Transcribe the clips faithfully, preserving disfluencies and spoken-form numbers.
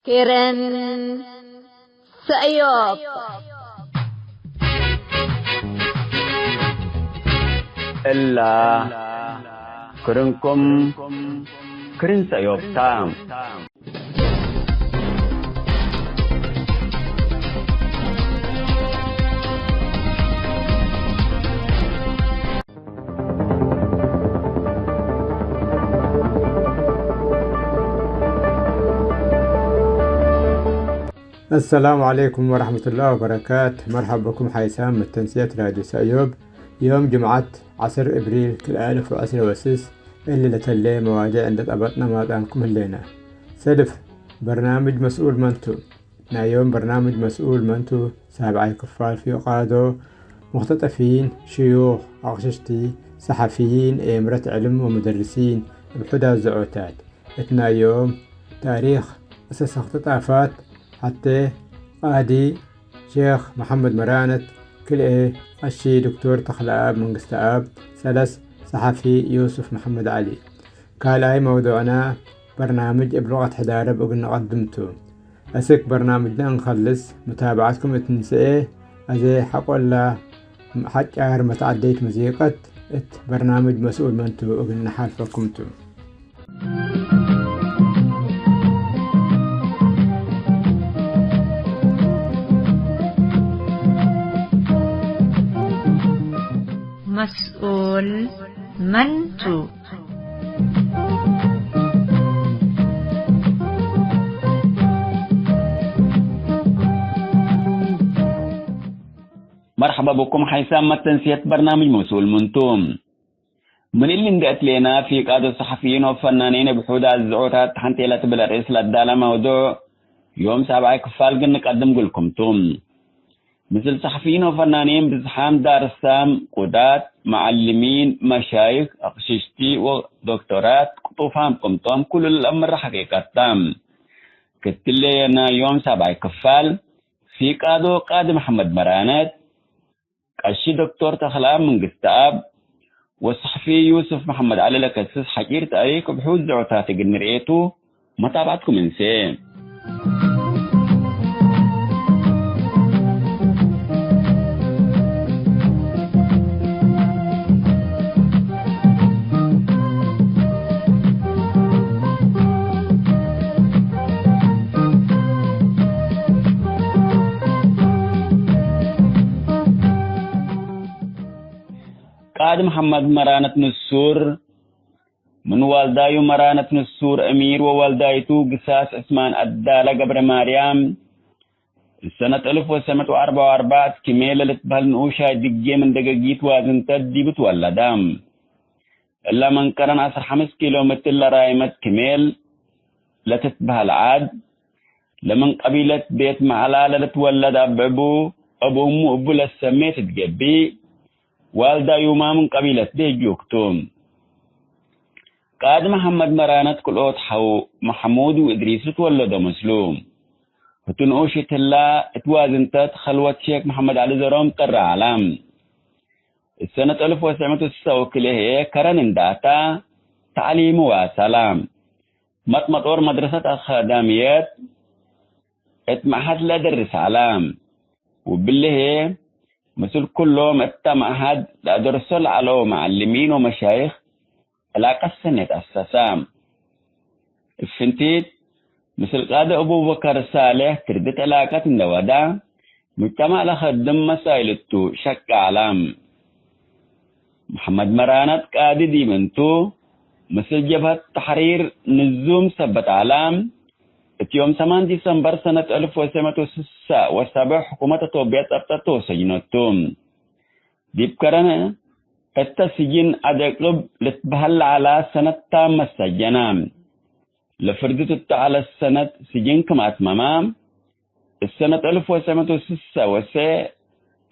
ክርን ሰእዮብ። እላ ክርንኩም ክርን ሰእዮብ ታ። السلام عليكم ورحمة الله وبركاته. مرحبا بكم حيث متنسية راديو سأيوب. يوم جمعة عشر إبريل كل ألف وعشرة وسس، اللي لتلي مواضيع عند طبطنا ما دامكم هلينا. سلف برنامج مسؤول منتو. ናይ ዮም በርናምጅ መስኡል መንቱ፣ ሳብዓይ ክፋል ፊቃዶ፣ ሙክተጠፊን፣ ሽዩኽ፣ አቅሽሽቲ፣ ሰሐፊይን፣ ኤምረት ዕልም ወሙደርሲን እብ ሑዳት ዘዖታት። እት ናይ ዮም ታሪክ አሰሰክተ ጣፋት ሐቴ ቃዲ ሼክ መሐመድ መራነት፣ ክልኤ ቀሺ ዶክቶር ተክለአብ መንግስተአብ፣ ሰለስ ሰሐፊ ዩሱፍ መሐመድ ዐሊ። ካልኣይ መውዱዕና በርናምጅ እብ ሉቀት ሕዳረብ እግል ነቀድም ቱ። አስክ በርናምጅነ እንከልስ፣ ሙታብዐትኩም እት ንስኤ፣ አዜ ሐቆላ ሐጫር መትዐደይት ሙዚቀት እት በርናምጅ መስኡል መንቱ እግል ነሓልፈኩም ቱ። መስኡል መንቱ። መርሐባ ብኩም ሐይሳም መተንስየት በርናምጅ መስኡል መንቱ። ምን እሊ እንዴ አትሌና፣ ፊቃዶ ሰሐፊይን ወፈናኔን እብ ሑዳት ዘዖታት ሐንቴ ለትብል አርእስ ለዳለ መውዱዕ ዮም ሳብዓይ ክፋል ግን ንቀድም ግልኩም ቱ። ምስል ሰሐፊይን ወፈናኔን ብዝሓም ዳርሳም፣ ቁዳት፣ መዐልሚን፣ መሻይክ፣ አቅሽሽቲ ወዶክቶራት ቅጡፋም ቅምጦም ኩሉ ለአምረ ሐቂቀት ተ። ክትሌ ናይ ዮም ሳብዓይ ክፋል፣ ፊቃዶ ቃዲ መሐመድ መራነት፣ ቀሺ ዶክቶር ተክለአብ መንግስተአብ ወሰሕፊ ዩስፍ መሐመድ ዐሊ ለከስስ ሐጪር ታሪክ እብ ሑድ ዘዖታት እግል ንርኤ ቱ፣ መታብዐትኩም እንሴ። ቃዲ መሐመድ መራነት ንሱር፣ ምን ዋልዳዩ መራነት ንሱር እሚር ወዋልዳይቱ ግሳስ ዕስማን አዳለ ገብረ ማርያም፣ እሰነት አልፍ ወሰመት ወአርበዕ ወአርበዕ እት ክሜ ለልትበህል ንኡሻይ ድጌ ምን ደገጊት ዋዝንተት ዲብ ትወለደ። እላ መንቀረን ዐስር ሐምስ ኪሎ ምትር ለራይመት ክሜል ለትትበህል ዐድ፣ ለምን ቀቢለት ቤት መዐላ ለልትወለድ አብዕቡ፣ አብ እሙ እቡ ለሰሜ ትትገብእ፣ ዋልዳዩማ ምን ቀቢለት ቤት ጁክ ቱ። ቃዲ መሐመድ መራነት ክልኦት ሐው መሐሙድ ወእድሪስ ልትወለዶ ምስሉ። ህቱ ንኡሽ እትላ እት ዋዝንተት ከልወት ሼክ መሐመድ ዐሊ ዘሮም ቀረ ዐለ። እሰነት አልፍ ወትስዕ ምእት ወስሳ ወክልኤ ህዬ ከረን እንደ አታ፣ ተዕሊሙ ዋሰለ። መጥመጦር መድረሰት አካዳምየት እት መዕሀድ ለአደርስ ዐለ። ወብሊ ህዬ፣ ምስል ኩሎም እተ መዕሀድ ለአደርሶ ለዐለው መዐልሚን ወመሻይኽ ዕላቀት ሰኔት አሰሰ። እብ ፍንቲት፣ ምስል ቃዲ አቡበከር ሳሌሕ ትርድት ዕላቀት እንደ ወዳ፣ ሙጅተማዕ ለከድም መሳይል እቱ ሸቀ ዐለ። መሐመድ መራነት ቃዲ ዲብ እንቱ፣ ምስል ጀብሀት ተሕሪር ንዙም ሰበት ዐለ። እት ዮም ሰማን ዲሰምበር ሰነት አልፍ ወትስዕ ምእት ወስሳ ወሰብዕ ሕኩመት አቶብያ ጸብጠቶ ወሰጅኖቱ። ዲብ ከረን እተ ስጅን አደቅብ ልትበሀል ለዐላ ሰነት ታመ ሰጀና። ለፍርድት እተ ዐለት ሰነት ስጅን ክም አትመማ፣ እሰነት አልፍ ወትስዕ ምእት ወስሳ ወሰ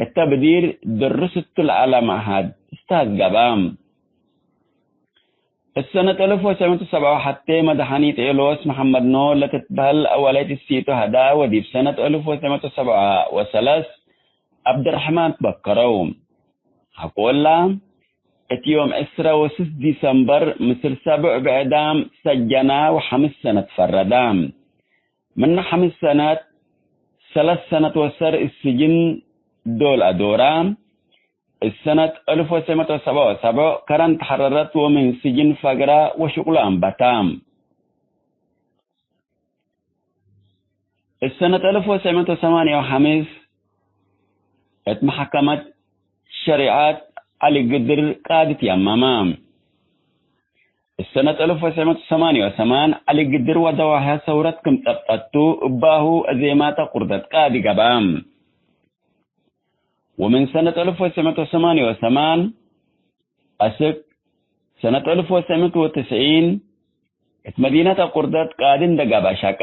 እተ ብዲር ድርስ እቱ ለዐለ መዕሀድ እስታዝ ገብአ። እሰነት አልፍ ወትስዕ ምእት ወሰብዓ ወሐቴ መድሐኒ ጤሎስ መሐመድ ኖር ለትትበህል አወላይት እሲቱ ሀዳ ወዲብ ሰነት አልፍ ወትስዕ ምእት ወሰብዓ ወሰለስ ዐብደርሕማን ትበከረው። ሐቆላ እት ዮም ዕስረ ወስስ ዲሰምበር ምስል ሰብዕ ብዕዳም ሰጀና ወሐምስ ሰነት ፈረዳ። ምነ ሐምስ ሰነት፣ ሰለስ ሰነት ወሰር እት ስጅን ዶል አዶራ። እት ሰነት አልፍ ወትሰዕ ምእት ወሰብዓ ወሰብዕ ከረን ተሐረረት ወምን ስጅን ፈግራ ወሽቅሉ አንበታ። እት ሰነት አልፍ ወትሰዕ ምእት ወሰማንያ ወሐምስ እት መሐከመት ሸሪዐት ዐሊ ግድር ቃዲ ትየመመ። እት ሰነት አልፍ ወትሰዕ ምእት ወሰማንያ ወሰማን ዐሊ ግድር ወደዋሕያ ሰውረት ክም ጸብጠቱ እባሁ አዜማተ ቁርደት ቃዲ ገብአ። ወምን ሰነት አልፍ ወትሰዕ ምእት ወሰማንያ ወሰማን አስክ ሰነት አልፍ ወትሰዕ ምእት ወትስዒን እት መዲነት አቁርደት ቃዲ እንደ ገብአ ሸቀ።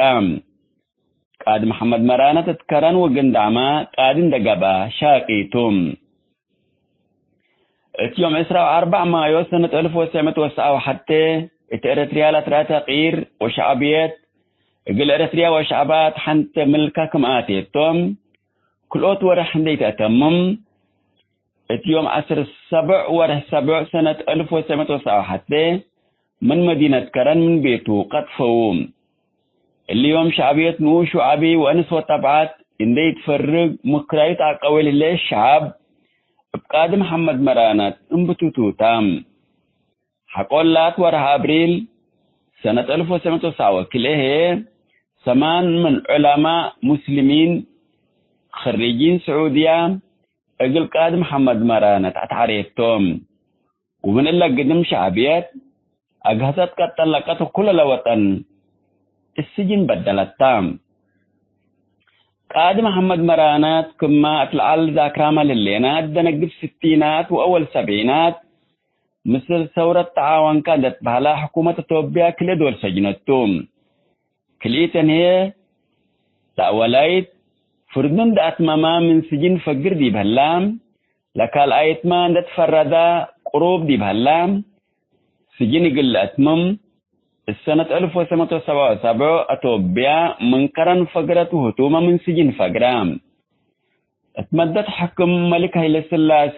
ቃዲ መሐመድ መራነት እት ከረን ወግንዳዕመ ቃዲ እንደ ገብአ ሻቂ ቱ። እት ዮም ዕስራ ወአርበዕ ማዮ ሰነት አልፍ ወትሰዕ ምእት ወትስዓ ወሐቴ እት ኤረትርያ ለትረአ ተቅይር ወሸዕብየት እግል ኤረትርያ ወሸዕባት ሐንቴ ምልከ ክም አቴቶም፣ ክልኦት ወርሕ እንዴ ኢተአተምም፣ እት ዮም ዐስር ሰብዕ ወርሕ ሰብዕ ሰነት አልፍ ወትሰዕ ምእት ወትስዓ ወሐቴ ምን መዲነት ከረን ምን ቤቱ ቀጥፈዉ። እሊ ዮም ሸዕብየት ንኡሽ ወዐቢ ወእንስ ወተብዓት እንዴ ኢትፈርግ ምክራዩ ተአቀዌ ለህሌ ሸዐብ እብ ቃዲ መሐመድ መራነት እንብቱቱ ተ። ሐቆላት ወርሕ አብሪል ሰነት አልፍ ወትሰዕ ምእት ወትስዓ ወክልኤ ህዬ፣ ሰማን ምን ዑለማእ ሙስሊሚን፣ ኸሪጂን ስዑድያ፣ እግል ቃዲ መሐመድ መራነት አትሐሬቶም። ወምን እለ ግድም ሸዕብየት፣ አግሀሰት ቀጠን ለቀት ኩለ ለወጠን እት ስጅን በደለታ። ቃዲ መሐመድ መራነት ክመ እት ለዐል ዛክራመ ለህሌነ፣ እት ደነግብ ስቲናት ወአወል ሰብዒናት፣ ምስል ሰውረት ተዓወንከ እንዴ ትበህለ ሕኩመት ኢትዮጵያ ክልኤ ዶል ሰጅነቱ። ክልኢተን ህዬ፣ ለአወላይት ፍርዱ እንዴ አትመመ ምን ስጅን ፈግር ዲብ ህላ፣ ለካልኣይትመ እንዴ ትፈረደ ቅሩብ ዲብ ህላ፣ ስጅን እግል ለአትምም፣ እት ሰነት አልፍ ወትሰዕ ምእት ወሰብዓ ወሰብዕ አቶብያ ምን ከረን ፈግረት ወህቱመ ምን ስጅን ፈግረ። እት መደት ሕክም መሊክ ሀይለስላሴ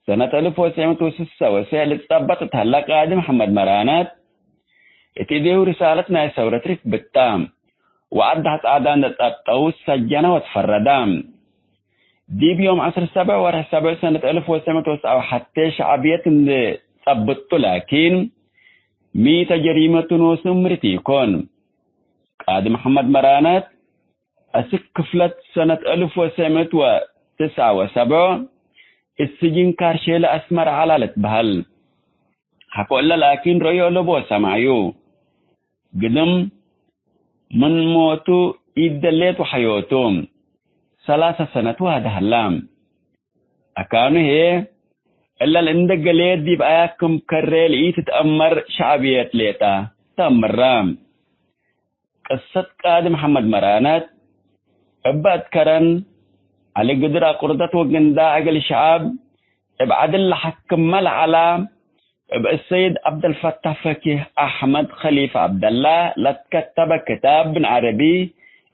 ሰነት አልፍ ወትሰዕ ምእት ወስሳ ወሰዕ ልትጸበጥ እት ሀለ ቃዲ መሐመድ መራነት፣ እት እዴሁ ርሳለት ናይ ሰውረት ሪክብት ተ። ወዐድ ሐጻዳ እንዴ ጸብጠው ሰጀነ ወትፈረደ። ዲብ ዮም ዐስር ሰብዕ ወርሕ ሰብዕ ሰነት አልፍ ወትሰዕ ምእት ወትስዓ ወሐቴ ሸዕብየት እንዴ ጸብጡ ላኪን፣ ሚ ተ ጀሪመቱ ኖሱ እምርት ኢኮን። ቃዲ መሐመድ መራነት፣ አስክ ክፍለት ሰነት አልፍ ወትሰዕ ምእት ወትስዓ ወሰብዕ እት ስጅን ካርሼለ አስመረ ዐላ ልትበህል። ሐቆ እለ ላኪን ረአዮ ለቦ ሰማዩ። ግድም ምን ሞቱ ኢደሌት ወሐዮቱ ሰላሰ ሰነት ዋደ ሀላ። አካኑ ህዬ፣ እለ ለእንደ ገሌ ዲብ አያ ክም ከሬ ለኢትትአመር ሸዕብየት ሌጠ ተአምራ። ቅሰት ቃዲ መሐመድ መራነት፣ እበ እት ከረን፣ ዐሊ ግድር አቁርደት ወግንዳዕ እግል ሸዐብ እብ ዐድል ለሐክመ ለዐላ፣ እብ አሰይድ ዐብደልፈታህ ፈኪህ አሕመድ ከሊፍ ዐብደላ ለትከተበ ክታብ ምን ዐረቢ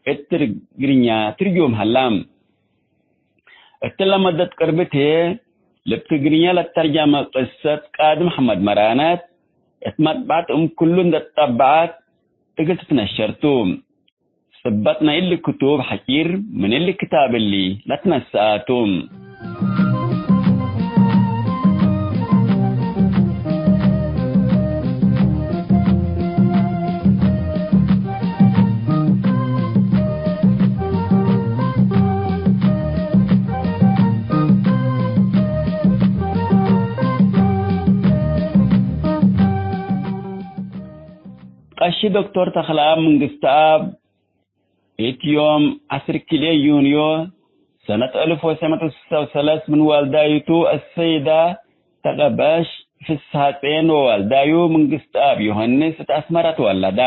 እት ትግርኛ ትርጁም ሀላ። እትለ መደት ቅርብት ህዬ፣ ልብ ትግርኛ ለተርጀመ ቅሰት ቃዲ መሐመድ መራነት፣ እት መጥበዐት እም ኩሉ እንዴ ትጠበዐት እግል ትትነሸር ቱ። ጽበጥ ናይ እሊ ክቱብ ሐጪር ምን እሊ ክታብ እሊ ለትነሰአ ቱ። ቀሺ ዶክተር ተኽለአብ መንግስተአብ፣ እት ዮም ዐስር ክልኤ ዩንዮ ሰነት አልፍ ወትሰዕ ምእት ወስሳ ወሰለስ ምን ዋልዳይቱ አሰይዳ ተቀበሽ ፍስሐጼን ወዋልዳዩ መንግስተአብ ዮሐንስ እት አስመረ ተወለደ።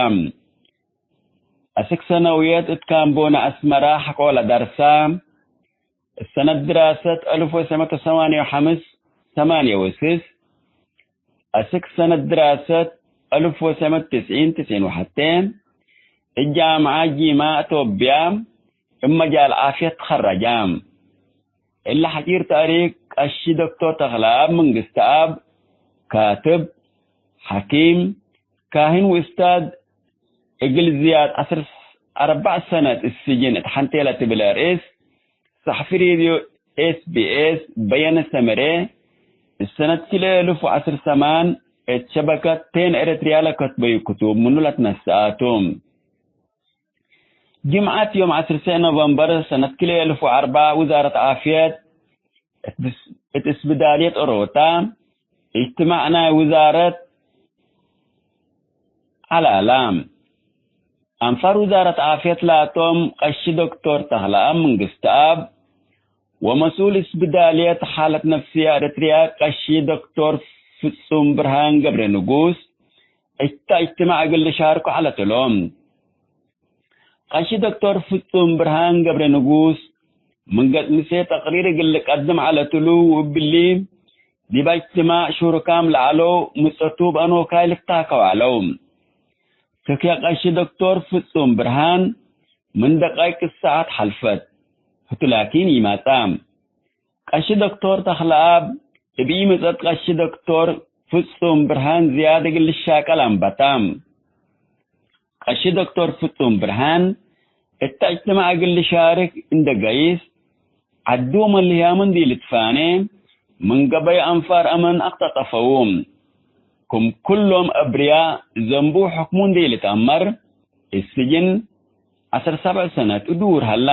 አስክ ሰነውየት እት ካምቦነ አስመረ ሐቆ ለደርሰ። እት ሰነት ድራሰት አልፍ ወትሰዕ ምእት ወሰማንያ ወሐምስ ሰማንያ ወስስ፣ አስክ ሰነት ድራሰት አልፍ ወትሰዕ ምእት ወትስዒን ትስዒን ወሐቴ፣ እት ጃምዐ ጂማ አቶብያ እብ መጃል ዓፍየት ተኸረጃ። እሊ ሐጪር ተእሪክ ቀሺ ዶክተር ተኽለአብ መንግስተአብ፣ ካትብ፣ ሐኪም፣ ካህን ወእስታዝ እግል ዝያድ ዐስር አርበዕ ሰነት እት ስጅን እት ሐንቴ ለትብል ርእስ፣ ሰሕፊ ሬድዮ ኤስ ቢ ኤስ በየነ ሰመሬ፣ እት ሰነት ክልኤ እልፍ ወዐስር ሰማን እት ሸበከት ቴን ኤረትርያ ለከትበዩ ክቱብ ምኑ ለትነሰአ ቱ። ጅምዐት ዮም ዐስር ኖቨምበር ሰነት ክልኤ እልፍ ወአርበዕ ውዛረት ዓፍየት እት ብስ-፣ እት እስብዳልየት ኦሮታ እጅትማዕ ናይ ውዛረት ዐላላ። አንፋር ውዛረት ዓፍየት ላቶም ቀሺ ዶክቶር ተኽለአብ መንግስተአብ ወመስኡል እስብዳልየት ሓለት ነፍስየ ኤረትርያ ቀሺ ዶክቶር ፍጹም ብርሃን ገብረ ንጉስ እተ እጅትማዕ እግል ልሻርኮ ዐለት እሎም። ቀሺ ዶክቶር ፍጹም ብርሃን ገብረ ንጉስ፣ ምን ገጽ ምሴ ተቅሪር እግል ልቀድም ዐለት እሉ፣ ወእብሊ፣ ዲብ እጅትማዕ ሹሩካም ለዐለው ምጸቱ በአኖካይ ልታከው ዐለው። ትክየ ቀሺ ዶክቶር ፍጹም ብርሃን፣ ምን ደቃይቅ ሰዓት ሐልፈት። ህቱ ላኪን ኢማጻ። ቀሺ ዶክቶር ተኽለአብ፣ እብ ኢምጸት ቀሺ ዶክቶር ፍጹም ብርሃን ዝያድ እግል ልሻቀል አንበታ። ቀሺ ዶክቶር ፍጹም ብርሃን፣ እተ እጅትማዕ እግል ልሻርክ እንደ ገይስ፣ ዐዱ ወመልህያሙ እንዲ ልትፋኔ፣ ምን ገበይ አንፋር አመን አክተጠፈዉ። ክም ኩሎም አብርያ፣ ዘንቡ ሕክሙ እንዲ ልትአመር፣ እት ስጅን ዐስር ሰብዕ ሰነት እዱር ሀላ።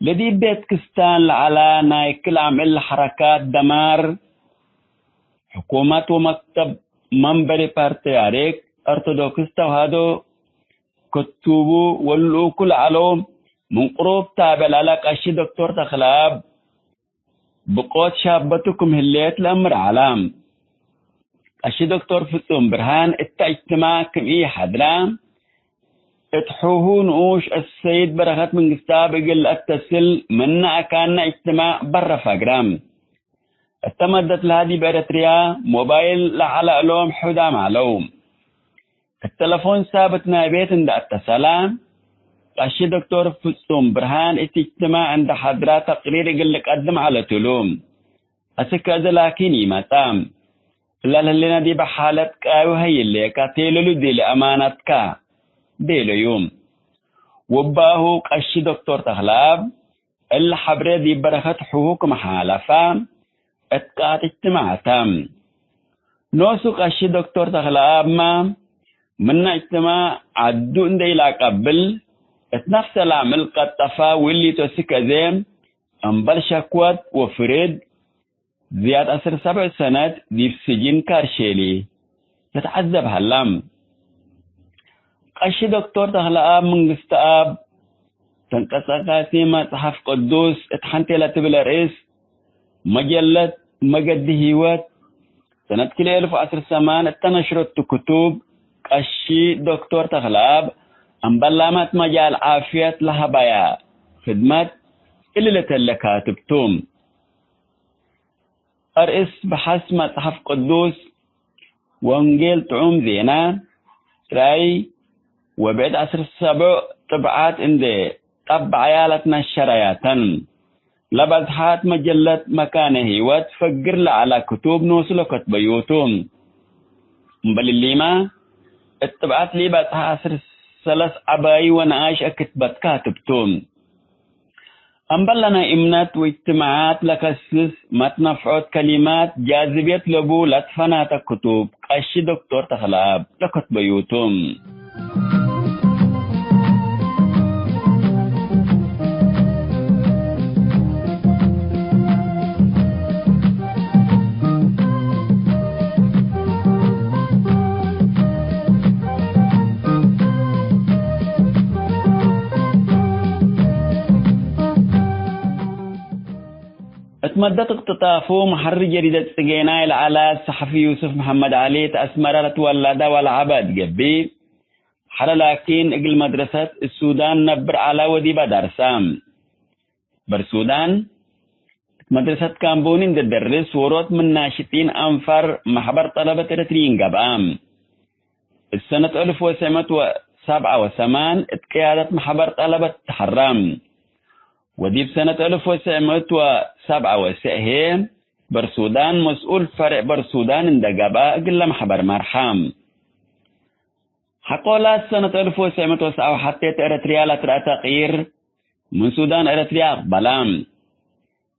ለዲብ ቤት ክስታን ለዐላ ናይ ክል አምዕል ሐረካት ደማር፣ ሕኩመት ወመክተብ መንበሪ ፓርትርያርክ ኦርቶዶክስ ተውሃዶ ክቱቡ ወልኡኩ ለዐለው ምን ቅሩብ ታብዕ ለዐለ ቀሺ ዶክቶር ተኽለአብ ብቆት ሻበቱ ክም ህሌት ለአምር ዐላ። ቀሺ ዶክቶር ፍጹም ብርሃን እተ እጅትማዕ ክም ኢሐድራ፣ እት ሑሁ ንኡሽ አሰይድ በረኸት መንግስተአብ እግል ለአተስል ምነ አካነ እጅትማዕ በረ ፈግረ። እተ መደት ለሀ ዲብ ኤረትርያ ሞባይል ለዐለ እሎም ሕዳም ዐለው። እት ተለፎን ሳብት ናይ ቤት እንደ አተሰላ፣ ቀሺ ዶክቶር ፍጹም ብርሃን እት እጅትማዕ እንደ ሐድራ ተቅሪር እግል ልቀድም ዐለት እሉ። አስክ አዜ ላኪን ኢመጽአ። እለ ለህሌነ ዲበ ሓለት ቃዊ ሀይሌከ ቴለሉ ዲለ አማናትከ ቤለዩ። ወባሁ ቀሺ ዶክቶር ተኽለአብ እለ ሐብሬ ዲብ በረኸት ሑሁ ክም ሓለፈ እት ቃት እጅትማዕ ተ። ኖሱ ቀሺ ዶክቶር ተኽለአብመ ምነ እጅትማዕ ዐዱ እንዴ ኢለአቀብል እት ነፍሰ ለአምዕል ቀጠፈ ወእሊቱ አስክ አዜ እምበል ሸክወት ወፍርድ ዝያድ ዐስር ሰብዕ ሰነት ዲብ ስጅን ካርሼሊ ልትዐዘብ ሀላ። ቀሺ ዶክቶር ተኽለአብ መንግስተአብ፣ ተንቀሳቃሲ መጽሐፍ ቅዱስ እት ሐንቴ ለትብል ርእስ መጀለት መገዲ ህይወት፣ ሰነት ክልኤ እልፍ ዐስር ሰማን እተ ነሽረቱ ክቱብ፣ ቀሺ ዶክቶር ተኽለአብ እምበላመት መጃል ዓፍየት ለሀበያ ክድመት እሊ ለተለ ካትብ ቱ። አርእስ በሐስ መጽሐፍ ቅዱስ፣ ወንጌል ጥዑም ዜና፣ ራእይ ወብዕድ ዐስር ሰብዕ ጥብዓት እንዴ ጠበዐያ ለትነሸረያ ተን። ለበዝሐት መጀለት መካነ ህይወት ፈግር ለዐለ ክቱብ ኖሱ ለከትበዩ ቱ። እምበል እሊመ፣ እት ጥብዓት ሊበጽሐ ዐስር ሰለስ ዐባዪ ወነኣይሽ አክትበት ካትብ ቱ። እምበል ለናይ እምነት ወእጅትማዓት ለከስስ መትነፍዖት ከሊማት ጃዝብየት ለቡ ለትፈናተ ክቱብ ቀሺ ዶክቶር ተኽለአብ ለከትበዩ ቱ። እት መደት እቅትጣፉ፣ መሐሪ ጀሪደት ጽጌናይ ለዐለ ሰሐፊ ዩስፍ መሐመድ ዐሊ፣ እት አስመረ ለትወለደ ወለዐበ እት ገብእ፣ ሐረ ላኪን እግል መድረሰት እት ሱዳን ነብር ዐለ ወዲበ ደርሰ። በርሱዳን፣ እት መድረሰት ካምቦኒ እንዴ ደርስ፣ ዎሮት ምን ናሽጢን አንፋር መሕበር ጠለበት ኤረትርዪን ገብአ። እት ሰነት አልፍ ወትሰዕ ምእት ወሰብዓ ወሰማን እት ቅያደት መሕበር ጠለበት ተሐራ። ወዲብ ሰነት አልፍ ወትሰዕ ምእት ወሰብዓ ወትሰዕ ህዬ፣ በርሱዳን መስኡል ፈሬዕ በርሱዳን እንዴ ገብአ፣ እግለ መሕበር መርሐ። ሐቆላት ሰነት አልፍ ወትሰዕ ምእት ወሰብዓ ወሐቴት ኤረትርያ ለትረአ ተቅይር ምን ሱዳን ኤረትርያ አቅበላ።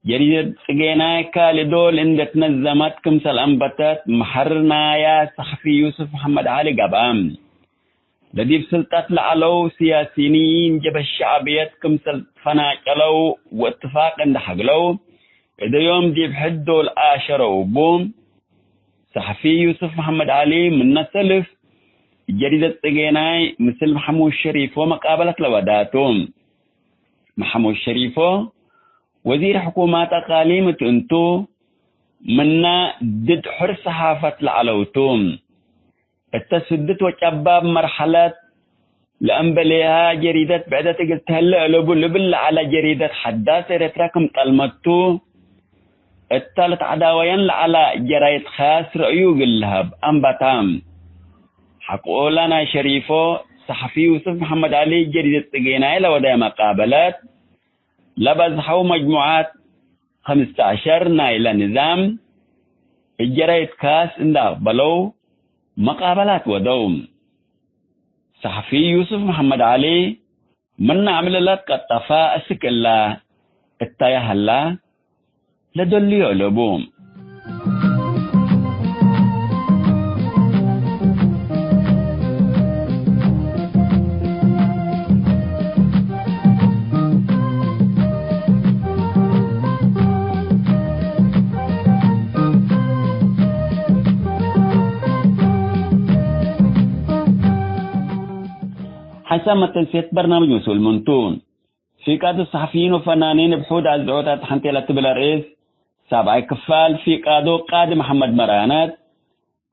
ጀሪደት ጽጌናይ ካልእ ዶል እንዴ ትነዘመት ክምሰል አንበተት፣ መሐርር ናያ ሰሐፊ ዩስፍ መሐመድ ዐሊ ገብአ። ለዲብ ስልጠት ለዐለው ስያሲኒን ጀብሀት ሸዕብየት ክምሰል ትፈናጨለው ወእትፋቅ እንዴ ሐግለው፣ እደዮም ዲብ ሕድ ዶል አሸረው እቡ። ሰሐፊ ዩስፍ መሐመድ ዐሊ ምነ ሰልፍ ጀሪደት ጽጌናይ ምስል መሐሙድ ሸሪፎ መቃበለት ለወዳቱ። መሐሙድ ሸሪፎ ወዚር ሕኩማት አቃሊም እት እንቱ፣ ምነ ድድ ሑር ሰሓፈት ለዐለው ቱ። እተ ስድት ወጨባብ መርሐለት ለእምበሌሃ ጀሪደት ብዕደት እግል ተህለ እለቡ ልብል ለዐለ ጀሪደት ሐዳስ ኤረትርያ ክም ጠልመቱ፣ እተ ልትዐዳወየን ለዐለ ጀራይድ ኻስ ረአዩ እግል ለሀብ አንበታ። ሐቆለ ናይ ሸሪፎ፣ ሰሐፊ ዩስፍ መሐመድ ዐሊ ጀሪደት ጽጌናይ ለወደየ መቃበለት፣ ለበዝሐው መጅሙዓት ኸምስተ ዐሸር ናይለ ንዛም እጀራይድ ካስ እንደ አቅበለው መቃበላት ወደው። ሰሐፊ ዩስፍ መሐመድ ዐሊ ምን አምልለት ቀጠፈ እስክ እላ እታየ ሀላ ለደልዮ እለቡ። ሐሳብ መተንሴት በርናምጅ መስኡል ምንቱ። ፊቃዱ ሰሐፊይን ወፈናኒን እብ ሑድ አዝዕወታት ሐንቴ ለትብል አርእስ ሳብዓይ ክፋል ፊቃዱ ቃዲ መሐመድ መራነት፣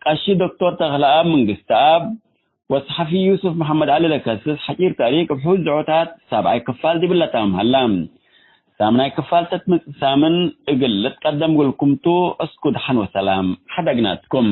ቀሺ ዶክቶር ተኽለአብ መንግስተአብ ወሰሐፊ ዩስፍ መሐመድ ዐሊ ለከስስ ሐጪር ተእሪክ እብ ሑድ ዝዖታት ሳብዓይ ክፋል ዲብለ ታምም ሀላ። ሳምናይ ክፋል ተትመጽእ ሳምን እግል ልትቀደም እግልኩም ቱ። እስኩ ደሐን ወሰላም ሐዳግናትኩም።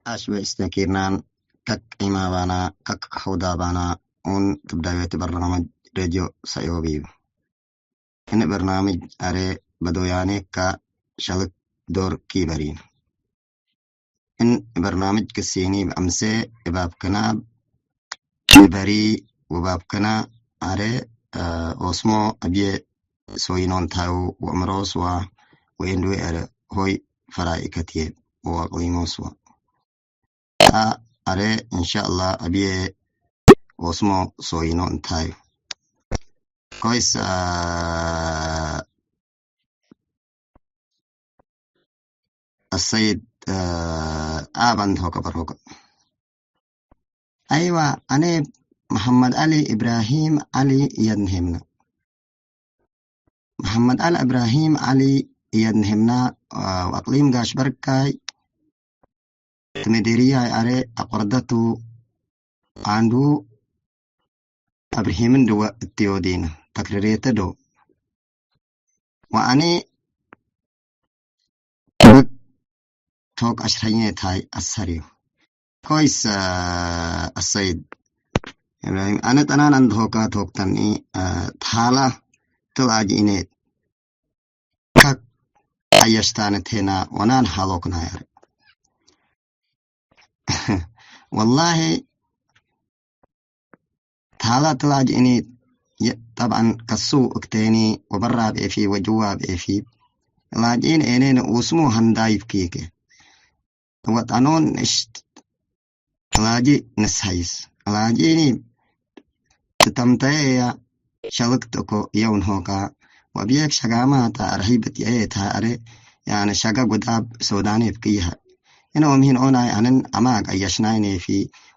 አሽበ እስተኪርናን ከክ ዒማባና፣ ከክ ከሑዳባና፣ ኡን ትብዳዮት በርናምጅ ሬድዮ ሰእዮብ እዩ። እኒ በርናምጅ አሬ በዶያኔካ ሸልክ ዶር ኪበሪን። እን በርናምጅ ክሲኒ እብ አምሴ እባብ ክናብ ሚበሪ ወባብ ክና አሬ፣ አ፣ ኦስሞ አብዬ ሶይኖ እንታዩ ወእምሮ ስዋ ወኤንድዌ አሬ ሆይ ፈራኢከትዬ ወአቅሊሞ ስዋ። አ፣ አሬ እንሻአላህ አብዬ ኦስሞ ሶይኖ እንታዩ። ኮይስ፣ አ፣ አሰይድ፣ አ፣ አብ አንድ ሆቀ በርሆቀ። አይዋ፣ አኔ መሐመድ ዐሊ እብራሂም ዐሊ እየድንሄምነ። መሐመድ ዐሊ እብራሂም ዐሊ እየድንሄምነ፣ አ፣ ወአቅሊም ጋሽ በርካይ ትሜዴርያይ አሬ አቆርደቱ አንዱ አብርሂምን ድወ እትዮ ዲነ ተክርሬተ ዶ። ወአኔ ብቅ ቶቅ አሽረኘ ታይ አሰሪው። ኮይስ፣ አ፣ አሰይድ ኢብራሂም፣ አነ ጠናን አንድ ሆካ ቶክተኒ፣ አ፣ ታላ ትላጅ ኢኔት ከክ አየሽታነ ቴና ወናን ሃሎክና ያር። ወላሂ ታላ ትላጅእኒ፣ የ-፣ ጠብዐን ከሱ እክቴኒ ወበራብ ኤፊ ወጅዋብ ኤፊ። ላጅኢን ኤኔነ ኡስሙ ሀንዳይብ ኪከ። ወጠኖን እሽት ላጂ ንስሀይስ። ላጂኒ ትተምተየ ሸልክት እኮ የውን ሆካ ወብዬክ ሸጋማታ አርሂበት የኤታ አሬ ያነ ሸጋ ጉዳብ ሶዳኔ ብክይሀ። እነ ወምሂን ኦናይ አንን አማግ አያሽናይ ኔፊ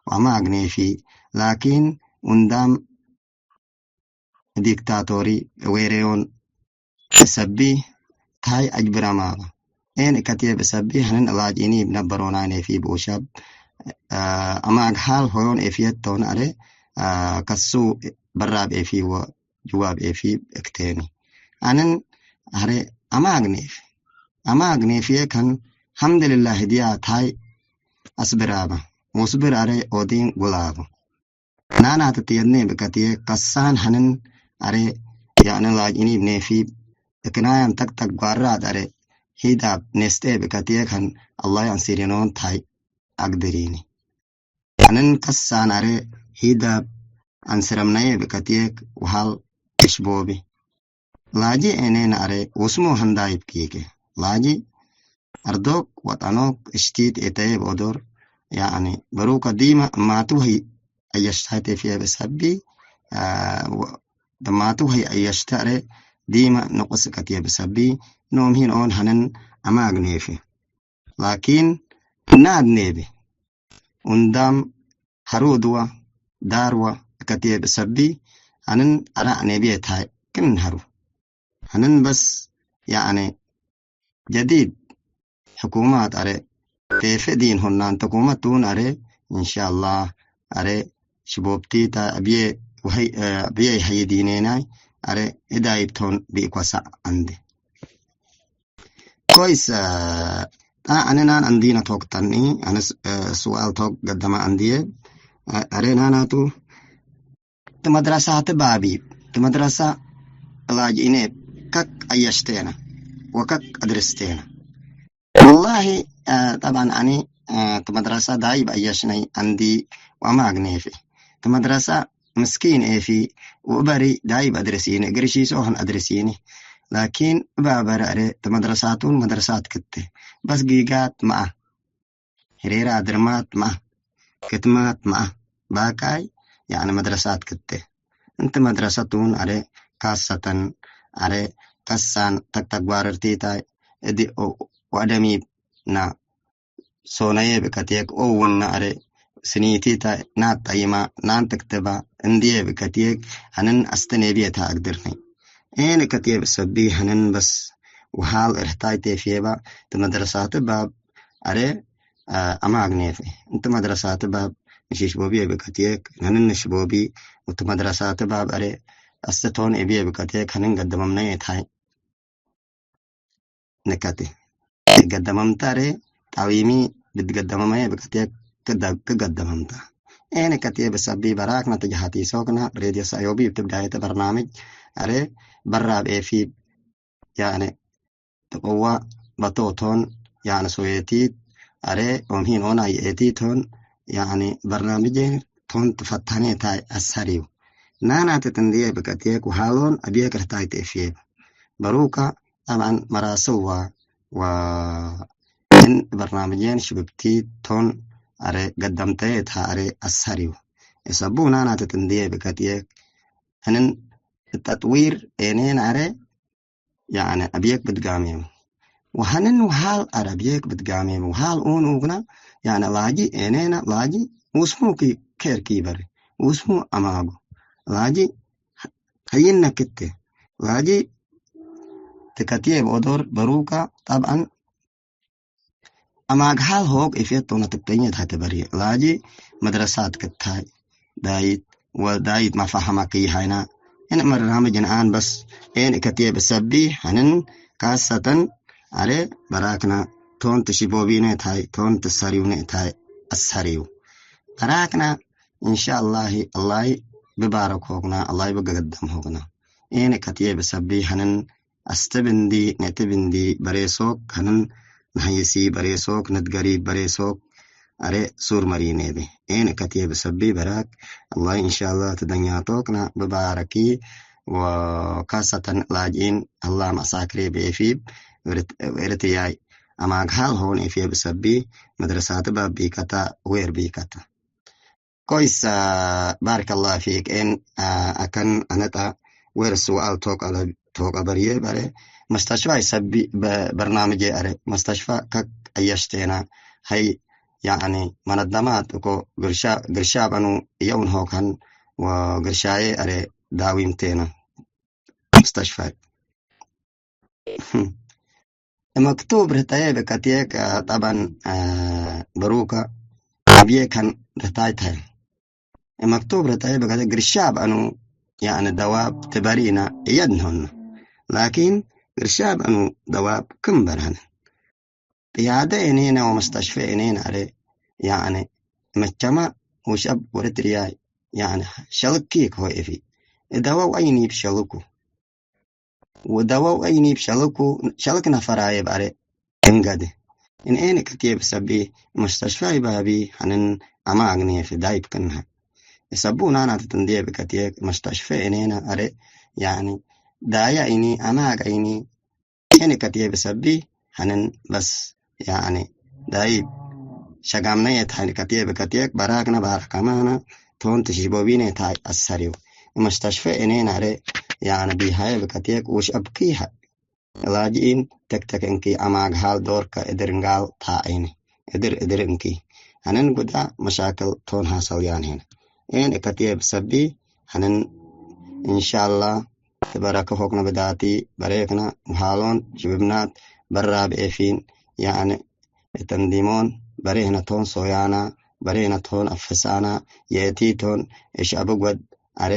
ወአማግ ኔፊ ላኪን ኡንዳም ዲክታቶሪ ዌሬዮን እሰቢ ታይ አጅብረ ማበ። ኤን እከትዬ ብእሰቢ ሐንን ላጅኢኒ እብ ነበሮናይ ኔፊ ብኡሸብ፣ አ፣ አማግ ሐል ሆዮን ኤፍየት ቶን አሬ፣ አ፣ ከሱ በራብ ኤፊ ወጅዋብ ኤፊ እክቴኒ። አንን አሬ አማግ ኔፊ፣ አማግ ኔፍዬ ከን ሐምድልላህ ህድያ ታይ አስብራበ። ሙስብር አሬ ኦዲን ጉላቡ። ናናተ ትየድኔ ብከትዬ ቀሳን ሐንን አሬ፣ ያእነ ላጅኢኒ ብኔፊ እክናያም ጠቅጠቅ ጓራት አሬ፣ ሂዳብ ኔስጤ ብከትዬ ከን አላህ አንሲሪኖን ታይ አግድሪኒ። ሐንን ቀሳን አሬ፣ ሂዳብ አንስረምነዬ ብከትዬ ወሃል እሽቦቢ። ላጂ ኤኔን አሬ ውስሙ ሀንዳይብ ኪኬ። ላጂ አርዶክ ወጠኖክ እሽቲት ኤተዬ በኦዶር፣ ያኒ በሩከ ዲመ እማቱ ሀይ አየሽታቴ ፊየ በሰቢ፣ አ፣ ወ-፣ ደማቱ ሀይ አየሽተ አሬ ዲመ ንቁስ ከትየ በሰቢ፣ ኖም ሂን ኦን ሐንን አማግ ኔፌ። ላኪን ናድ ኔቤ። ኡንዳም ሐሩድወ ዳርወ እከትዬ ብእሰቢ፣ አንን አራዕ ኔብዬ ታይ ክም ሐሩ። አንን በስ፣ ያዕኔ፣ ጀዲድ ሕኩማት አሬ፣ ቴፌ ዲን ሆናን ተኩመት ቱን አሬ፣ እንሻአላህ፣ አሬ፣ ሽቦብቲታ አብዬ ወሀይ፣ አብዬ ሀይ ዲኔናይ፣ አሬ፣ እዳይብ ቶን ቢእኮ ሰዕ አንዴ። ኮይስ፣ አ፣ አነ ናን አንዲነ ቶክ ተኒ፣ አነ ስ-፣ አ፣ ስዋል ቶክ ገደማ አንዲየ፣ አ፣ አሬ ናናቱ፣ ትመድረሳት ባቢ፣ ትመድረሳ ላጅኢኔ ከክ አየሽቴነ ወከክ አድርስቴነ። ወላሂ፣ አ፣ ጠብዓን አኒ፣ አ፣ ትመድረሳ ዳይብ አየሽነይ አንዲ ወአማግኔፊ። ትመድረሳ ምስኪን ኤፊ፣ ወእበሪ ዳይብ አድርሲኒ፣ እግር ሺሶ ሀን አድርሲኒ። ላኪን እብ አበረ አሬ፣ ተመድረሳቱን መድረሳት ክቴ። በስ ጊጋት መአ፣ ሄሬራ ድርማት መአ፣ ክትማት መአ፣ ባቃይ፣ ያዕኒ መድረሳት ክቴ። እንቲ መድረሰቱን አሬ፣ ካሰተን አሬ፣ ከሳን ተግተግባርርቲታይ፣ እዲ ወአደሚብና፣ ሶነዬ ብከትየክ ኦውነ አሬ፣ ስኒቲተ ናት ጠይማ ናን ትክትባ እንድዬ ብከትየክ፣ ሐንን አስተኔብዬ ተ አግድርኒ። ኤን እከትዬ ብሰቢ ሐንን በስ ወሃል እርህታይ ቴፍዬባ፣ ትመድረሳት ባብ አሬ፣ አ፣ አማግኔፌ። እንቲ መድረሳት ባብ ንሽሽቦብዬ ብከትየክ፣ ሐንን ንሽቦቢ፣ ወትመድረሳት ባብ አሬ፣ አስተቶን እብዬ ብከትየክ፣ ሐንን ገደመምነዬ ታይ። ንከቴ። ገደመምታ ሬ ጣዊሚ ብትገደመመየ ብከቴ ክደ-፣ ክገደመምታ። ኤነ ከቴ በሰቢ በራክነ ተጀሃቲ ሶክነ ሬድዮ ሰዮቢ እብ ትብዳየተ በርናምጅ አሬ በራብ ኤፊ ያኔ ተቀዋ በቶቶን ያኔ ሶየቲት አሬ ኦምሂን ኦና የኤቲቶን ያኔ በርናምጄ ቶን ትፈታኔ ታይ አሰሪው ናናተ ትንድዬ ብቀቴክ ወሃሎን አብዬ ክርታይ ቴፍዬ በሩካ ጠብዐን መራስዋ ወእን በርናምጄን ሽብብቲ ቶን አሬ ገደምተዬ እተ አሬ አሰሪው። እሰቡ ናናተ ትንድዬ ብቀጥዬ ህንን ተጥዊር ኤኔን አሬ ያነ አብዬክ ብትጋሜም ወሀንን ወሃል አረ አብዬክ ብትጋሜም ወሃል ኡን ኡግና ያነ ላጂ ኤኔና ላጂ ውስሙ ኪ-፣ ኬር ኪበሪ ውስሙ አማጉ ላጂ ከይነ ክቴ ላጂ ትከትዬ በኦዶር በሩካ ጠብዐን አማግሃል ሆቅ ኢፌት ቶነ ትብተኘት ሀተ በሪ ላጂ መድረሳት ክታይ ዳይት ወዳይት መፋሀማ ክይሃይና እን በርናምጅ ነአን በስ ኤን እከትዬ ብሰቢ ሐንን ካሰተን አሬ በራክና ቶን ትሽቦቢነ ታይ ቶን ትሰሪውነ ታይ አሰሪው በራክና እንሻአላሂ አላሂ ብባረክ ሆክና አላሂ ብገገደም ሆክና ኤን እከትዬ ብሰቢ ሐንን አስትብ እንዲ፣ ነጥብ እንዲ፣ በሬሶክ ከንን ነሐይሲ፣ በሬሶክ ንትገሪ፣ በሬሶክ አሬ ሱር መሪኔ ቤ። ኤን እከትዬ ብሰቢ በራክ፣ አላህ ኢንሻአላህ ትደኛቶክ ና ብባረኪ፣ ወካሰተን ላጅኢን አላህ ማሳክሬ ቤፊብ፣ ኤርት-፣ ኤርትያይ አማግሃል ሆን ኤፍዬ ብሰቢ፣ መድረሳት ባብ ቢከታ፣ ዌር ቢከታ። ኮይስ፣ አ፣ ባረከላሁ ፊክ። ኤን፣ አ፣ አከን አነጣ ወር ስዋል ቶቀ በርዬ በረ መስተሽፋ ይሰቢ በ-፣ በርናምጄ አረ መስተሽፋ ከክ አየሽቴና ሀይ ያዕኒ መነደማት እኮ ግርሻ፣ ግርሻ በኑ የውን ሆከን ወግርሻዬ አረ ዳዊምቴና። ወመስተሽፋይ። መክቱብ ርህጠየ ብከትየክ፣ አ፣ ጠበን፣ አ፣ በሩከ አብዬ ከን ርህታይ ተሀ። መክቱብ ርህጠየ ብከትየክ ግርሻብ አኑ፣ ያኒ ደዋብ ትበሪነ እየድንሆነ። ላኪን ግርሻብ አኑ ደዋብ ክም በርሀነ። ጥያደ እኔነ ወመስተሽፌ እኔነ አረ፣ ያኒ መቸማ ውሸብ ወርትርያይ፣ ያኒ ሸልኪክ ሆይ እፊ። እደወው አይኒብ ሸልኩ። ወደወው አይኒብ ሸልኩ፣ ሸልክ ነፈራየ ባረ እንገድ። እንኤን ከትየብ ሰቢ መስተሽፋይ ባቢ ሐንን አማ አግኔ ፍዳይብ ክንሀ። እሰቡ ናና ትትንዴ ብከትየክ መስተሽፈ እኔነ አረ፣ ያኒ ዳያ አይኒ አማ አግአይኒ። ኤን ከትየብ ሰቢ ሐንን በስ፣ ያኒ ዳይብ ሸጋምነየ ታይ ከትየብ ከትየክ በራክነ ባረከማነ ቶን ትሺቦቢነ ታይ አሰሪው። መስተሽፈ እኔነ አረ፣ ያኒ ቢሃየ ብከትየክ ውሽ አብኪ ሀ ላጅኢን ተክተክ እንኪ አማግሃል ዶርከ እድር እንጋል ታዒኒ። እድር እድር እንኪ ሐንን ጉዳ መሻክል ቶን ሐሰልያን ሄነ። ኤን እከትየ ብሰቢ ሐንን እንሻላ ትበረከ ሆክነ ብዳቲ በሬክነ ውሃሎን ሽብብናት በራ ብኤፊን ያዕን እተንዲሞን በሬህነ ቶን ሶያና በሬህነ ቶን አፍሳና የእቲ ቶን እሽ አብግ ወድ አሬ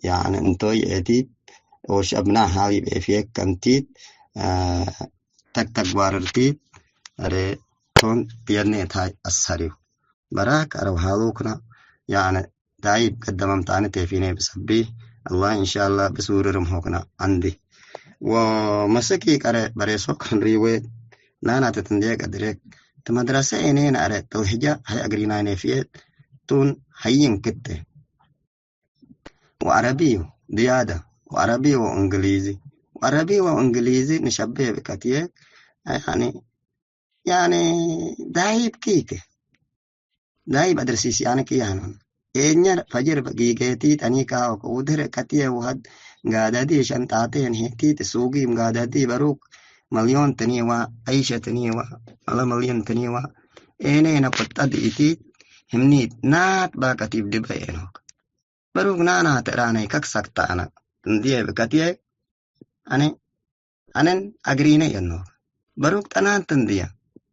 ያዕን እንቶይ የእቲት ወሽ አብና ሀሊብ ኤፍየክ ከምቲት ተክተግባርርቲት አሬ ቶን ብየኔ እታይ አሰሪው በራክ አረው ሃሉክና ያዕን ዳይብ ቀደመም ታኒ ቴፊኔ ብሰቢ አላህ እንሻላ ብስውርርም ሆክና አንዲ ወመስኪ ቀረ በሬሶክ ህንሪዌ ናና ትትንዴ ቀድሬክ ትመድረሰ ኤኔን አረ ጥልህጃ ሀይ አግሪናይኔ ፍየት ቱን ሀይን ክቴ ወዐረቢዩ ዝያደ ወዐረቢ ወእንግሊዚ ወዐረቢ ወእንግሊዚ ንሸቤ ብቀትዬ ያኒ ያኒ ዳይብ ኪክ ዳይብ አድርሲስ ያኒ ክያኖን ኤኛ ፈጅር ጊጌቲ ጠኒካ ወድህር ቀትዬ ውሀድ ጋዳዲ ሸንጣቴን ሄቲት ሱጊም ጋዳዲ በሩክ መልዮን ትኒዋ አይሸ ትኒዋ አለ መልዮን ትኒዋ ኤኔነ ቁጠድ ኢቲት ህምኒት ናት ባቀቲብ ድበ ኤኖክ በሩክ ናና ትራነይ ከክሰክታነ እንዴ ብከትዬ አነ አነን አግሪነ የኖ በሩክ ጠናንት እንድየ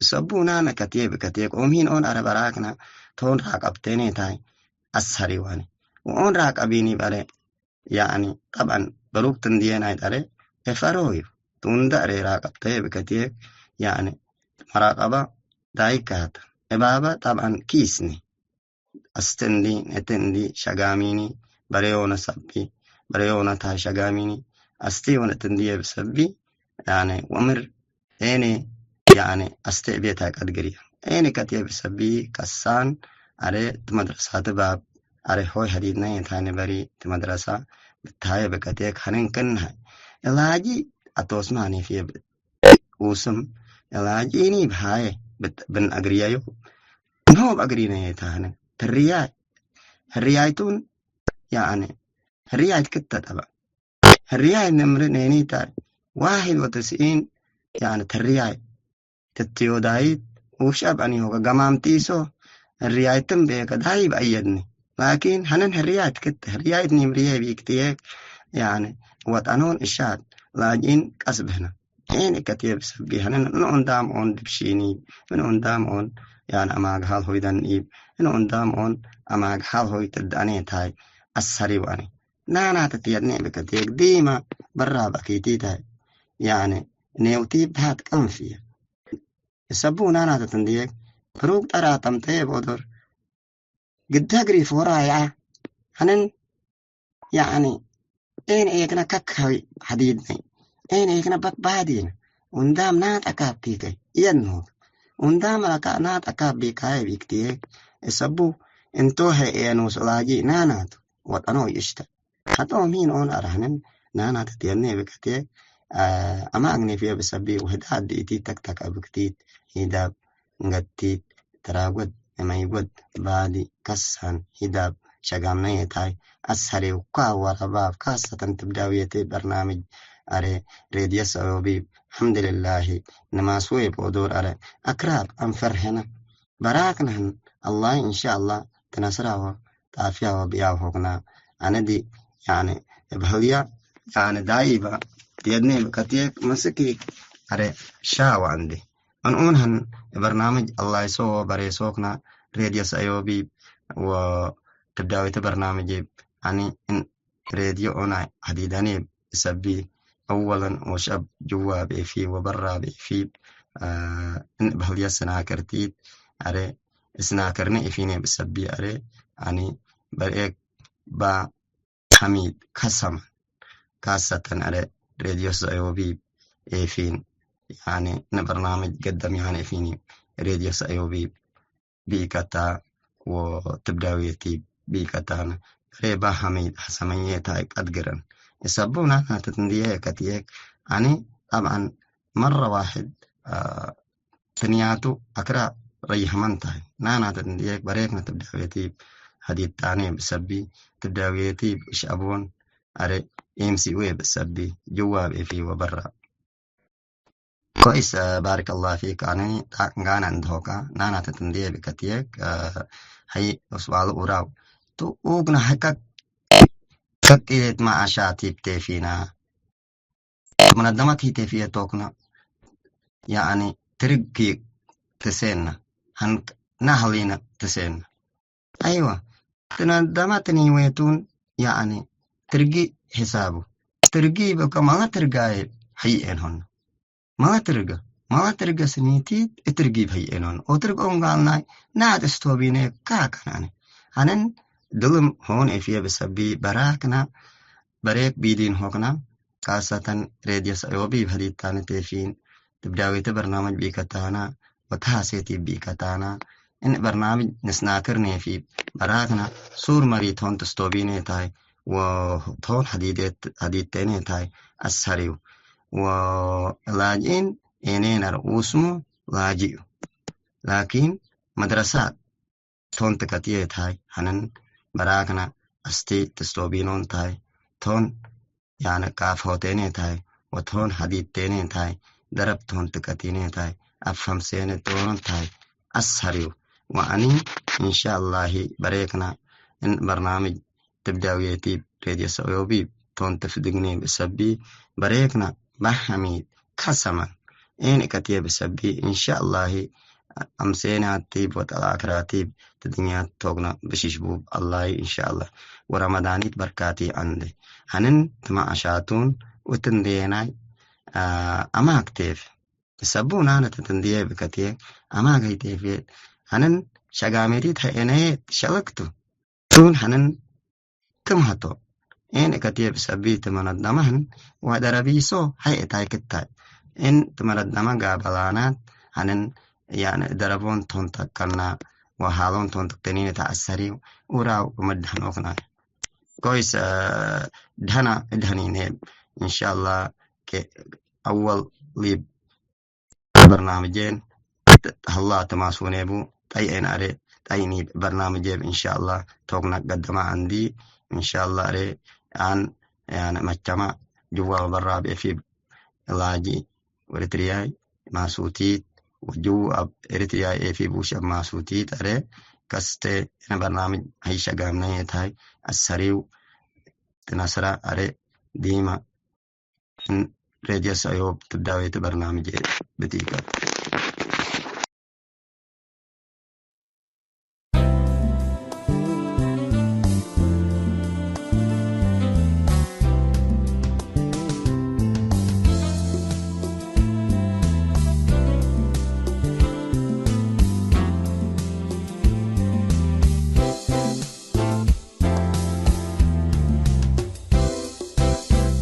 እሰቡ ናነ ከትዬ ብከትዬ ቆምሂን ኦን አረበራክነ ቶን ራቀብቴኔ ታይ አሰሪዋኒ ወኦን ራቀቢኒ በረ ያኒ ጠብዐን በሩክ ትንድዬ ናይ ጠረ ኤፈሮዩ ቱንደ አሬ ራቀብቴ ብከትዬ ያኒ መራቀባ ዳይካት እባበ ጠብዐን ኪስኒ አስቲ እንዲ፣ ነቲ እንዲ ሸጋሚኒ፣ በሬዮነ ሰቢ፣ በሬዮነ ታይ ሸጋሚኒ፣ አስቲ ወነቲ እንዲ የብሰቢ፣ ያኔ ወምር ኤኔ፣ ያኔ አስቲ እቤ ታይ ቀድግርየ። ኤኔ ከት የብሰቢ፣ ከሳን፣ አሬ ትመድረሳት ባብ፣ አሬ ሆይ ሀዲድነ የታኒ በሪ ትመድረሳ፣ ብታየ በቀቴክ ሀነን ከናሀይ። እላጂ አቶስማ ኔፍየ ውስም እላጂኒ ብሃየ ብን አግርያዩ ኖብ አግሪነ የታህነ ህርያይ ህርያይቱን ያአነ ህርያይት ክተ ጠበ ህርያይ ንምር ኔኒታይ ዋሂድ ወትስኢን ያአነ ተርያይ ትትዮዳይት ውብሸብ አኒሆከ ገማምጢሶ ህርያይትም ቤከ ዳይብ አየድኒ ላኪን ሀነን ህርያይት ክተ ህርያይት ኒምርየ ቢክትዬክ ያአነ ወጠኖን እሻት ላጂን ቀስብህነ ዔን እከትየ ብሰብ ቢሀንን እነ ኦንዳም ኦን ድብሺኒ፣ እነ ኦንዳም ኦን ያን አማግሃል ሆይ ደንኢብ፣ እነ ኦንዳም ኦን አማግሃል ሆይ ትዳኔ ታይ አሰሪ ወአኒ። ናናተ ትየድኔ ብከትየክ ዲመ በራብ አኪቲታይ ያኒ ኔውቲ ብሃት ቀንፍየ። እሰቡ ናናተ ትንድየክ ብሩክ ጠራ ጠምጠየ ቦዶር ግደ ግሪፎራ ያ ሀንን ያኒ ኤን ኤክነ ከክ ሀዲድነይ ኤን ኤክነ በክ ባዲነ ወንዳም ናት አካብኪከይ እየንሆክ ወንዳም አካ ናት አካብ ቢካየ ቢክትዬክ እሰቡ እንቶ ሀ ኤኑ ሶላጂ ናናቱ ወጠኖ ይሽተ ሐጦ ሚን ኦን አርሀንን ናናት ትየኔ ብከትዬ አማ አግኔፍየ ብሰቢ ወህዳድ ዲኢቲ ተክተክ አብክቲት ሂዳብ እንገቲት፣ ተራጎት፣ እመይጎት፣ ባሊ፣ ከሳን፣ ሂዳብ፣ ሸጋምነየታይ፣ አሰሬው፣ ኳ ወረባብ፣ ካሰተን ትብዳውየቴ በርናምጅ አረ፣ ሬድዮ ሰኦቢብ፣ ሐምድልላሂ፣ ንማስወ የቦዶር አረ፣ አክራብ፣ አንፈርሄነ፣ በራክነህን፣ አላህ ኢንሻአላህ፣ ትነስራወ፣ ጣፊያወ፣ ብያው ሆክና፣ አነዲ፣ ያኒ፣ እብ ህልያ፣ ያኒ ዳይባ የድኔ ከቴክ መስኪ አረ ሻዋ እንዴ። እንኡን ሀን በርናምጅ አላይሶ ወበሬሶክና ሬድዮ ሰእዮቢብ ወትብዳዊተ በርናምጅ እብ አኒ እን ሬድዮ ኦና ሀዲደኔ እብ ሰቢ፣ አወለን ወሸብ ጅዋብ ኤፊ ወበራብ ኤፊ፣ አ፣ እን በህልየ ስናክርቲት አረ ስናክርነ ኤፊኔ እብ ሰቢ አረ አኒ በርኤክ ባ ሐሚድ ከሰመን ካሰተን አረ ሬድዮ ሰእዮቢብ ኤፊን ያኒ እን በርናምጅ ገደም ያኒ ኤፊኒ ሬድዮ ሰእዮቢብ ቢከታ ወትብዳውየቲ ቢከታነ። በሬ ባሀመይ ሐሰመዬ ታይ ቀድግረን። እሰቡ ናናተ ትንድዬ ከትዬክ አኒ ጠብዐን መረ ዋሕድ፣ አ፣ ትንያቱ አክራ ረይሐመን ታይ። ናናተ ትንድዬክ በሬክነ ትብዳውየቲ ሀዲታኔ ብሰቢ ትብዳውየቲ ብእሽ አቦን አረ ኤምሲኡ ብሰቢ ጅዋብ ኤፊ ወበራ። ኮይስ፣ አ፣ ባርክ አላህ ፊክ። አነ ጣንጋና እንድሆካ ናና ተትንዴ ብከትየክ፣ አ፣ ሀይ ሱአሉ ኡራው ቱ ኡግና ሐቀቅ ከቅየት ማአሻ ቲብ ቴፊና ሙነደመት ሂ ቴፊየ ቶክና ያአኒ ትርጊ ትሴና ሀንክ ናህሊና ትሴና። አይወ፣ ትነደመ ትኒዌቱን፣ ያአኒ፣ ትርጊ ሕሳቡ። ትርጊ በከ መለ ትርጋዬ ሀይኤን ሆነ። መለ ትርገ፣ መለ ትርገ ስኒቲት እትርጊብ ሀይኤን ሆነ። ኦትርግ ኦንጋልናይ ናት እስቶቢኔ ካከናኒ። አነን ድልም ሆን ኤፍየ ብሰቢ በራክና በሬክ ቢዲን ሆክና፣ ካሰተን ሬድዮ ሰእዮብ ሀዲታነ ቴፊን፣ ትብዳዊተ በርናምጅ ቢከታና፣ ወተሐሴት ቢከታና፣ እን በርናምጅ ንስናክር ኔፊ፣ በራክና ሱር መሪት ሆን ትስቶቢኔ ታይ፣ ወቶን ሐዲዴት፣ ሐዲቴኔ ታይ፣ አስሐሪው፣ ወላጅኢን ኤኔነ ርኡስሙ ላጅዩ። ላኪን መድረሳት ቶን ትከትዬ ታይ፣ ሐነን በራክነ አስቲ ትስቶቢኖን ታይ፣ ቶን ያነ ቃፍ ሆቴኔ ታይ፣ ወቶን ሐዲድ ቴኔ ታይ፣ ደረብ ቶን ትከቲኔ ታይ፣ አፈምሴነ ቶኖን ታይ፣ አስሐሪው። ወአኒ እንሻአላሂ በሬክነ እን በርናምጅ ትብዳውዬ ቲብ ሬድዮ ሰእዮቢብ ቶን ትፍድግኔ ብሰቢ በሬክነ ባሐሚድ ከሰመን ኤን እከትዬ ብሰቢ እንሻአላሂ አምሴናቲብ ወጠላክራቲብ ትድኛት ቶግነ ብሽሽቡብ አላይ እንሻአላህ። ወረመዳኒት በርካቲ አንዴ ሐንን ትማአሻቱን ወትንዴናይ፣ አ፣ አማክቴፍ ሰቡ ናነ ተትንድዬ ብከትዬ አማክ ሀይቴፌ ሐንን ሸጋሜቲት ሀኤነዬ ትሸለክቱ። ቱን ሐንን ክም ሀቶ፣ ኤን እከትዬ ብሰቢ ትመነደመህን ወደረቢሶ ሀይ እታይ ክታይ። እን ትመነደመ ጋበላናት ሐንን ያነ ደረቦን ቶን ተቀና ወሃሎን ቶን ተቅተኒነ ተአሰሪው ኡራው ወመድሐኖክና። ኮይስ፣ አ፣ ደህና እድሀኒኔ እንሻአላህ። ከአወል ሊብ በርናምጄን ሀላ ተማሱኔቡ ጠይኤን አሬ ጠይኒ በርናምጄብ እንሻአላህ ቶክነ ገደማ አንዲ እንሻአላህ አሬ አን ያነ መቸማ ጅዋ ወበራብ ኤፊብ ላጂ ወኤሪትሪያይ ማሱቲት ወጅው አብ ኤሪትሪያይ ኤፊብ ውሸብ ማሱቲት አሬ ከስቴ እነ በርናምጅ ሀይሸ ጋምነዬ ታይ አሰሪው ትነስራ አሬ ዲማ ሬድዮ ሰእዮብ ትብዳዌት በርናምጄ ብቲከ።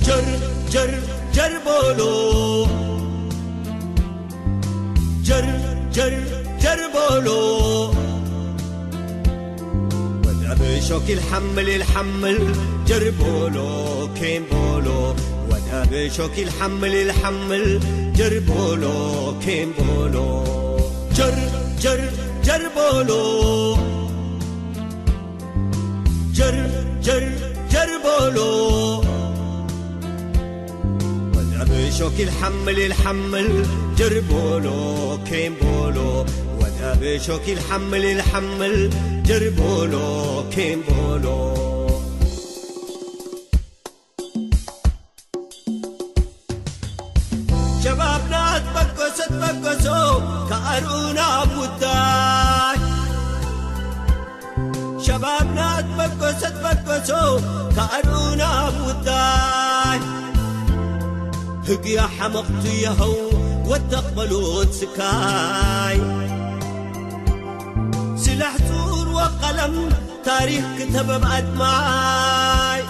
ጀር ጀር ጀር ቦሎ፣ ጀር ጀር ጀር ቦሎ፣ ወዳብ ሾክ ኢልሐምል ኢልሐምል ጀር ቦሎ ኬን ቦሎ፣ ወዳብ ሾክ ኢልሐምል ኢልሐምል ጀር ቦሎ ኬን ቦሎ፣ ጀር ጀር ጀር ቦሎ። ጀር ጀር ጀር ቦሎ፣ ወዳብ ሾክ ኢልሐምል ኢልሐምል ጀር ቦሎ ኬን ቦሎ፣ ወዳብ ሾክ ኢልሐምል ኢልሐምል ጀር ቦሎ ኬን ቦሎ። አርኡና አብ ውዳይ፣ ሸባብና ትበገሰ ትበገሶ፣ ከአርኡና አብ ውዳይ። ህግያ ሐመቅቱ የሀው ወተቅበሎት ስካይ። ስላሕ ጹር ወቀለም ታሪክ ክተበ ብአድማይ።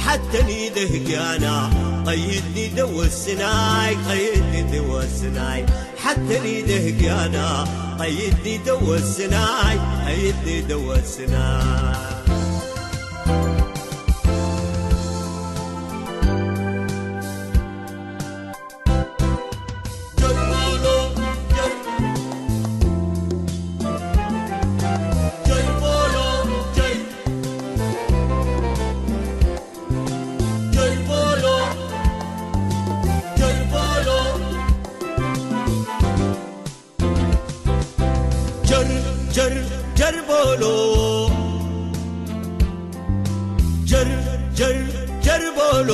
ሐተኒ ደህግያና ቀይድኒ ደወስናይ፣ ቀይድኒ ደወስናይ። ሐተኒ ደህግያና ቀይድኒ ደወስናይ፣ ቀይድኒ ደወስናይ። ጀር ጀር ጀር ቦሎ፣ ጀር ጀር ጀር ቦሎ።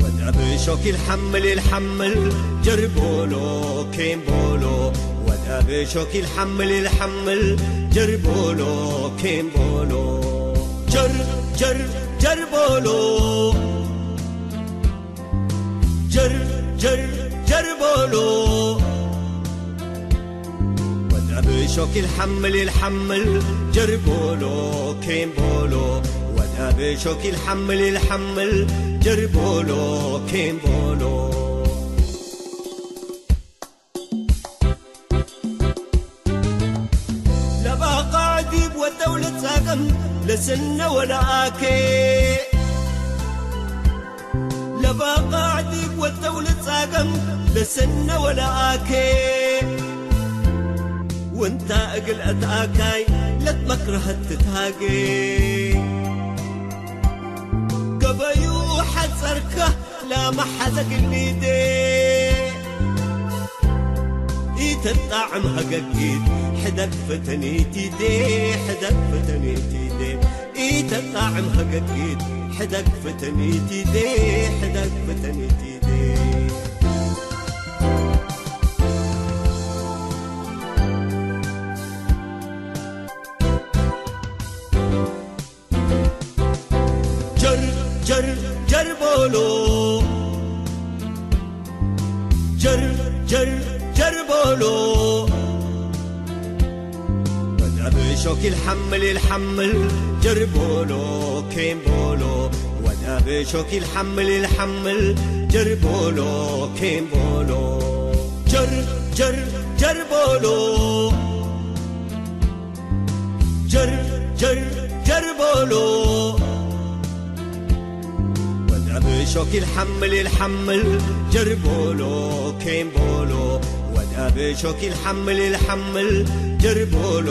ወድ አብ ሾክ ኢልሐምል ኢልሐምል ጀር ቦሎ ኬን ቦሎ። ወድ አብ ሾክ ኢልሐምል ኢልሐምል ጀር ቦሎ ኬን ቦሎ። ጀር ጀር ጀር ቦሎ። ጀር ጀር ጀር ቦሎ። ወድ አብ ሾክ ኢልሐምል ኢልሐምል ጀር ቦሎ ኬን ቦሎ። ወድ አብ ሾክ ኢልሐምል ኢልሐምል ጀር ቦሎ ኬን ቦሎ። ለባቃዕ ዲብ ወደው ልትጻገም ለስነ ወለአኬ። ለባቃዕ ዲብ ወደው ልትጻገም ለስነ ወለአኬ። ወንታ እግል አትአካይ ለትመክረሀት ትትሃጌ። ገበዩ ሐጸርከ ላመ ሐዘ ግሊዴ። ኢተጣዕም ሀገጊት ሕደግ ፈተኒቲዴ፣ ሕደግ ፈተኒቲዴ። ኢተጣዕም ሀገጊት ሕደግ ፈተኒቲዴ፣ ሕደግ ፈተኒቲዴ። ጀር ጀር ጀር ቦሎ፣ ጀር ጀር ጀር ቦሎ። ወድ አብ ሾክ ኢልሐምል ኢልሐምል ጀር ቦሎ ኬን ቦሎ። ወድ አብ ሾክ ኢልሐምል ኢልሐምል ጀር ቦሎ ኬን ቦሎ። ጀር ጀር ጀር ቦሎ። ጀር ጀር ጀር ቦሎ። ወድ አብ ሾክ ኢልሐምል ኢልሐምል ጀር ቦሎ ኬን ቦሎ። ወድ አብ ሾክ ኢልሐምል ኢልሐምል ጀር ቦሎ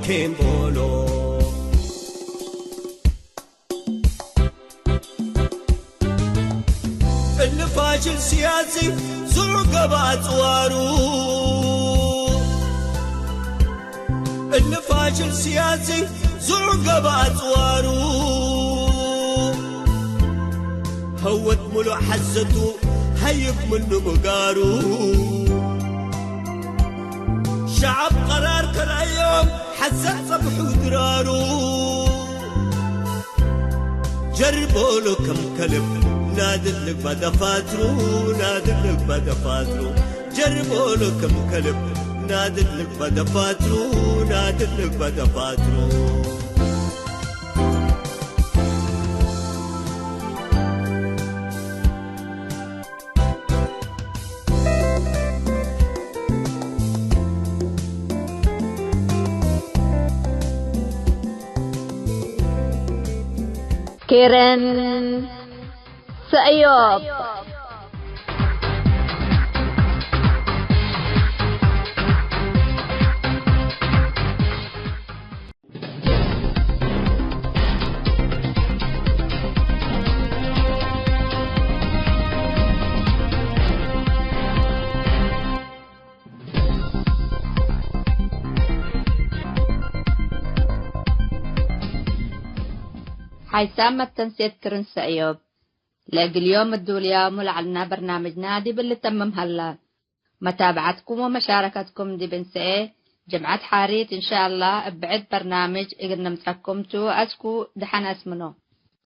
ኬን ቦሎ። እሊ ፋሽል ሲያሲ ዙዕ ገብአ ጽዋሩ። እሊ ፋሽል ሲያሲ ዙዕ ገብአ ጽዋሩ። ሀወት ምሉእ ሐዘቱ ሀይብ ምኑ ምጋሩ። ሸዐብ ቀራር ከልአዮም ሐሰት ጸብሑ ድራሩ። ጀርቦሎ ክም ከልብ ናድድ ልግባ ደፋትሩ፣ ናድድ ልግባ ደፋትሩ። ጀርቦሎ ክም ከልብ ናድድ ልግባ ደፋትሩ፣ ናድድ ልግባ ደፋትሩ። ኬረን ሰእዮብ። ሓይሳም መተንሴት ክርን ሰእዮብ። ለእግል ዮም እዱልያሙ ለዐልና በርናምጅና ዲብ ልተምም ሀላ። መታብዐትኩም ወመሻረከትኩም ዲብ እንሰኤ ጅምዐት ሓሪት እንሻአላህ እብ ብዕድ በርናምጅ እግል ነምጸኩም ቱ። አስኩ ደሐን አስምኖ።